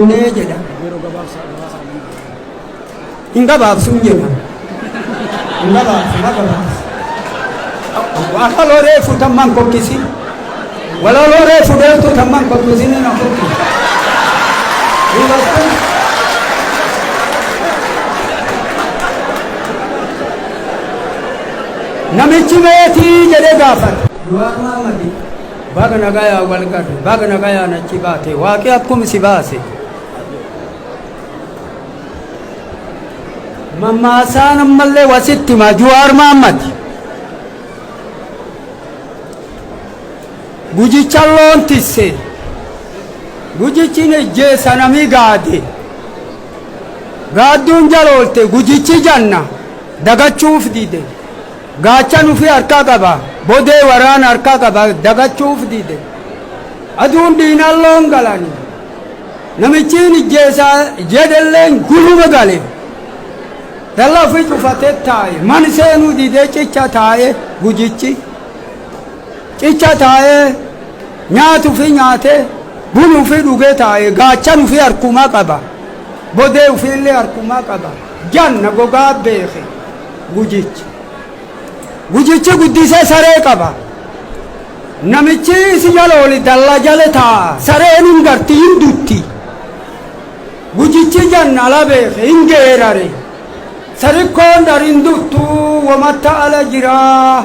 goonee jedha. Hin gabaabsuun jedha. Hin gabaabsu, ma gabaabsu. Walaloo reefu tammaan kokkisi. Walaloo reefu deemtu tammaan kokkisi ni na kokkisi. Dubartiin namichi meetii jedhee gaafate. Jawaar Mahaammad baga nagayaa wal garre, baga nagayaan achi baate, waaqi akkum si baase. Mammaasaan ammallee wasitti hima Jawaar Mahaammad. Gujicha loon tisse. Gujichi ijjeessa namii gaade. Gaadduun jaloolte gujichi janna dagachuuf dide. Gaachan ufii harkaa qaba. Bodee waraana harkaa qaba dagachuuf dide. Aduun diinaan loon galani. Namichiin ijjeessa jedhelleen guluma gale. Dallaa ofii cufatee taa'e. Man seenuu didee cicha taa'e gujichi. Cicha taa'ee nyaatu fi nyaatee bunu ofii dhugee taa'e gaachan ofii harkumaa qaba. Bodee ofiillee harkumaa qaba. Janna gogaa beeke gujichi. Gujichi guddisee saree qaba. Namichi isi jala oli dallaa jala taa'a. Sareen hin garti hin dutti. Gujichi janna ala beeke hin geerare. Sarikkoon darin duttu womatta ala jiraa.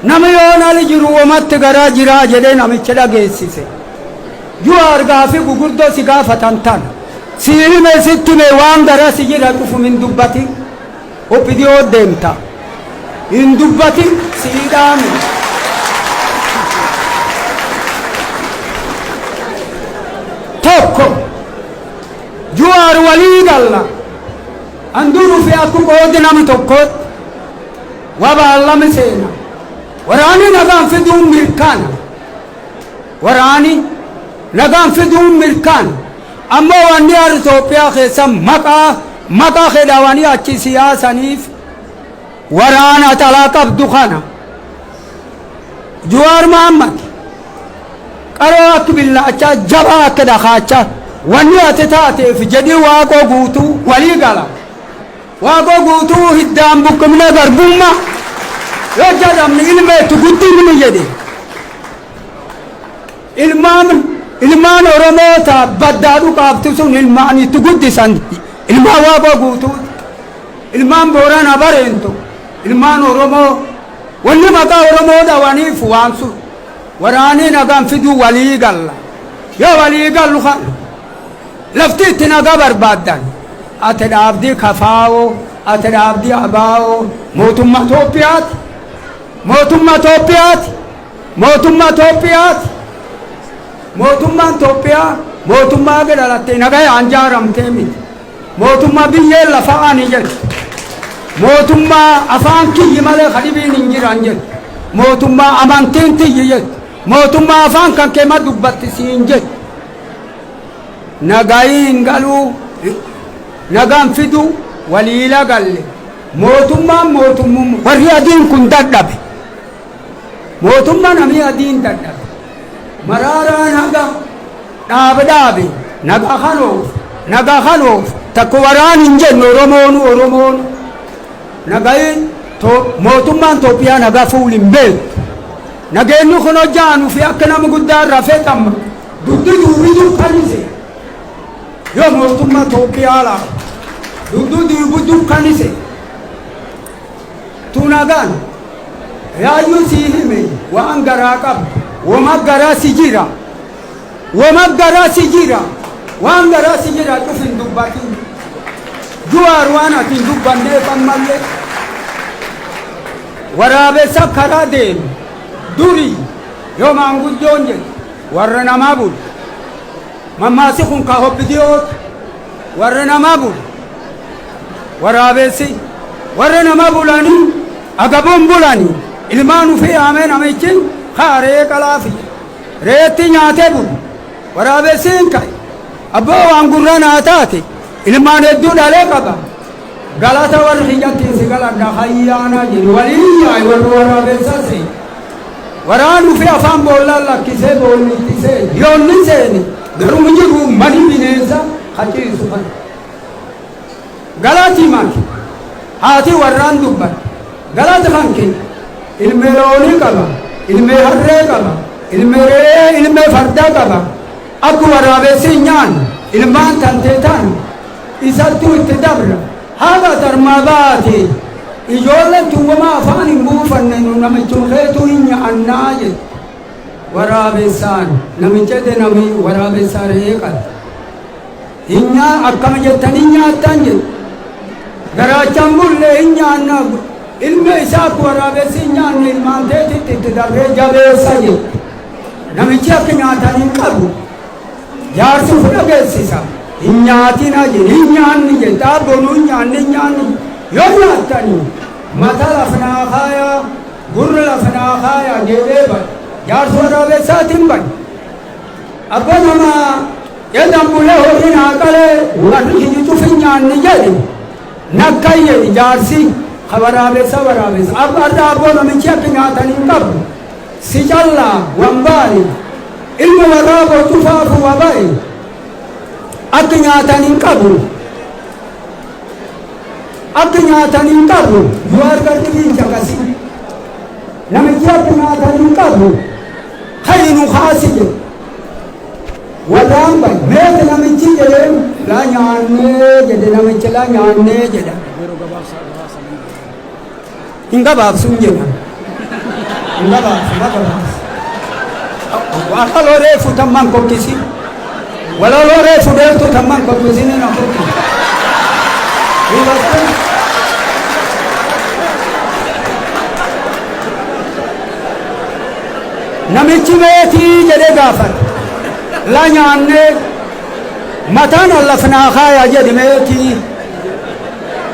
Nama yoon ali jiru womatti garaa jiraa jedhee namicha dhageessise. Juwaar gaafii gugurdoo si gaafatan tana. Si hime sitti hime waan garaa si jira cufum hin dubbatin. Oppidiyoo deemta. Hin dubbatin sii dhaame. Tokko Juwaar walii galla. An duruu fi akku qoodi nama tokkootti. Wabaallame seena. Waraani nagaan fiduun mirkana. Waraani nagaan fiduun mirkana. Ammoo wanni har'a Itoophiyaa keessa maqaa maqaa kedhawanii achi siyaasaniif waraana talaa qabdu kana. Jawaar Mahaammad qaroo akka billaachaa jabaa akka dhakaachaa wanni ati taateef jedhii Waaqoo Guutuu walii gala. Waaqoo Guutuu hiddaan buqqifne garbummaa yoo jedhamne ilmeetti guddifni jedhe. Ilmaan ilmaan Oromoota baddaa dhuqaaftu sun ilmaan itti guddisan ilmaan Waaqoo Guutuu, ilmaan Boorana Bareentu, ilmaan Oromoo wanni maqaa Oromoo dhawaniif waan sun waraanii nagaan fiduu walii galla. Yoo walii gallu kana lafti itti nagaa barbaaddan ati dhaabdii kafaa'oo, ati dhaabdii abaa'oo, mootummaa Itoophiyaati, mootummaa Itoophiyaati, mootummaa Itoophiyaati. Mootummaan Itoophiyaa mootummaa haga dhalattee nagayaan jaaramtee miti. Mootummaa biyyeen lafa ani jedhu. Mootummaa afaan kiyyi malee kadhibiin hin jiran jedhu. Mootummaa amantiin tiyyi jedhu. Mootummaa afaan kan kee ma dubbatti siin jedhu. Nagayii hin galuu, nagaan fiduu waliila galle. Mootummaan mootummummaa warri adiin kun dadhabe. Mootummaa namni adiin dadhabe. Maraaraan haga dhaabe dhaabe nagaa kanoof nagaa kanoof takka waraan hin jennu Oromoonu Oromoonu nagayi mootummaan Itoophiyaa nagaa fuul hin beektu. Nageenyi kun hojjaanu fi akka nama guddaa rafee qamma dugdi duubi dukkanise yoo mootummaa Itoophiyaa laa dugdi duubi dukkanise tunagaan yaayyuu sii hime waan garaa qabdu woma garaa si jira, woma garaa si jira, waan garaa si jira cuf hin dubbatin. Juwaar waan ati hin dubbanneef ammallee waraabessa karaa deemu durii yoo maanguddoon jedhu warra namaa bulu. Mammaasi kun ka hobbidiyooti. Warra namaa bulu. Waraabessi warra namaa bulanii agabuun bulanii ilmaan ufii yaamee namichi kaa re'ee qalaafi re'eetti nyaatee bulu. Waraabessi hin ka'e. Abboo waan gurra naa taate ilmaan hedduu dhalee qaba. Galata warri kiyyattiin si galadha hayyaanaa jedhu waliin yaa'e warri waraabessaa seene. Waraan ufii afaan boollaan lakkisee boolli itti seene. Yoonni seene garuma jiru mani bineensa. Kaciisu kana. Galati mati haati warraan dubbat galata kan kee ilmee loonii qaba, ilmee harree qaba, ilmee re'ee, ilmee fardaa qaba. Akka waraabessi hin nyaanne ilmaan tantee tan isattuu itti dabra. Haga tarmaa baate ijoolleen tuwwama afaan hin buufanne, nu namichuma keetuu hin nyaannaa jedhe. Waraabessaan namicha jedhe, nami waraabessaa re'ee qaba. Hin nyaa akkama jettanii nyaattan jedhe. Garaachaan bullee hin nyaanna, ilmi isaa akka waraabessi hin nyaanne ilmaan teetitti itti dabree jabeessa jedhe. Namichi akka nyaatan hin qabu. Jaarsi uf dhageessisa. Hin nyaatina jedhe, hin nyaanni jedhe, xaabbonuu hin nyaanni, hin nyaanni. Yoo nyaattani mata lafa naa kaayaa, gurra lafa naa kaayaa jedhee bade. Jaarsi waraabessaatiin bade. Abba namaa jedhan bulee horii naa qalee warri kiyyi cufin nyaanni jedhe. Nakkan jedhe jaarsi ka waraabessa waraabessa. Abba arra abboo namichi akka nyaatan hin qabu. Si callaa wambaari ilma waraaboo cufaafu wabaye akka nyaatan hin qabu. Akka nyaatan hin qabu. Yoo argatti hin caqasi. Namichi akka nyaatan hin qabu. Kayinu kaasi jedhe. Warraan bay meeti namichi jedhee laa nyaannee jedhe, namichi laa nyaannee jedha. Hin gabaabsuun jedha. Hin gabaabsu, ma gabaabsu. Walaloo reefu tamman kokkisi. Walaloo reefu dheertu tamman kokkisi ni na kokkisi. Duubattee. Namichi meetii jedhee gaafate. La nyaannee mataan allafnaa kaayaa jedhe meetii.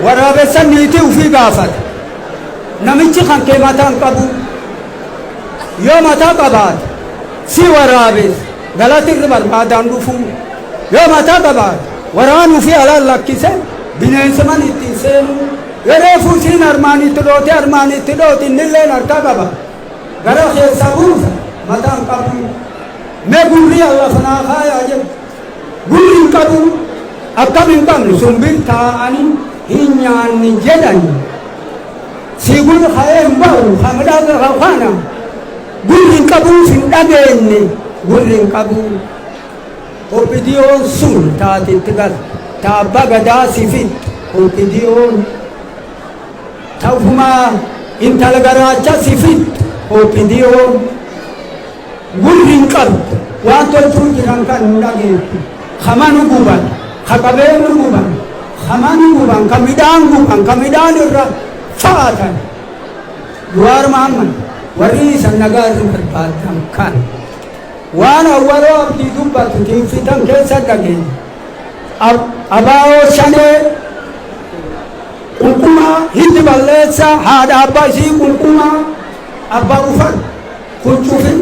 Waraabessa niitii ufii gaafate. Namichi kan kee mataan qabu. Yoo mataa qabaate si waraabessa galati irri barbaadaan dhufuu. Yoo mataa qabaate waraan ufii alaan lakkise bineensi man ittiin seenuu. Yoo reefuu isiin armaan itti dhoote, armaan itti dhoote, innilleen harka qaba. Gara keessa buusa mataan qabu. Mee gurri allafanaa kaayaa jedhu. Gurri hin qabu. Akkam hin qabne? Sun bir taa'anii hin nyaanni jedhani. Si gurri ka'ee hin ba'u kamidhaa kana gurri hin qabuuf hin dhageenye, gurri hin qabu. OPDOn sun taatitti gal ta abbaa gadaa si fixxu, OPDOn ta ufumaa intala garaacha si fixxu, OPDOn gurri hin qabdu, waan tolchuu jiran kan hin dhageettu. Kamanu guban, ka qabeenu guban, kamanu guban, ka midhaan guban, ka midhaan irra fa'atan. Jawaar Mahammad warri isan nagaa irra barbaadan kan waan awwaloo abdii dubbatu tiinfitan keessa dhageenya. Abaa'oo shanee qunqumaa hiddi balleessa haadha abbaa isii qunqumaa abbaa ufan kuncufi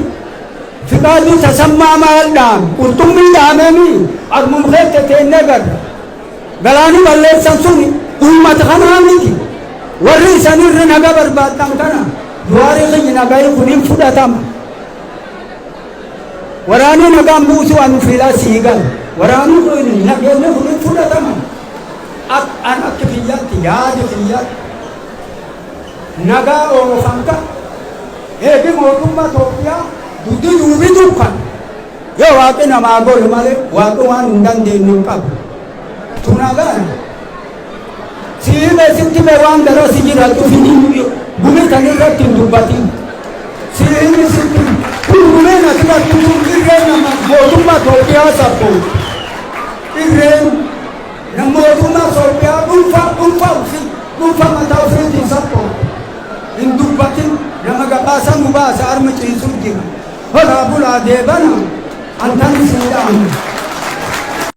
Fiqaaduu Tasammaa maal dhaame? Qurxummii dhaamemi argum keette teennee garra. Galaani balleessan sun uummata kanaa miti. Warri isanirra naga barbaadan kana Jawaari kiyyi nagayi kun hin fudhatama. Waraanni nagaan buusu anu fiilaa sii gala. Waraanni kun nageenya kun hin fudhatama. An akka kiyyaatti, yaada kiyyaatti nagaa oofan ka eegi mootummaa Itoophiyaa duddi duubi dukkan yoo waaqi namaa godhe malee waaqi waan hin dandeenye hin qabu. Tunagaan siime sitti mee waan gara si jiraatu fini gumi tan irratti hin dubbatin. Siime sitti kun gumeen asirratti kun irreen nama mootummaa Itoophiyaa sabboon irreen nama mootummaa Itoophiyaa dhuunfaa dhuunfaa ofii dhuunfaa mataa ofiitiin sabboon hin dubbatin, nama gabaasa nu baasa arma ciisuu jira. Horaa bulaa deebana antan siidhaan.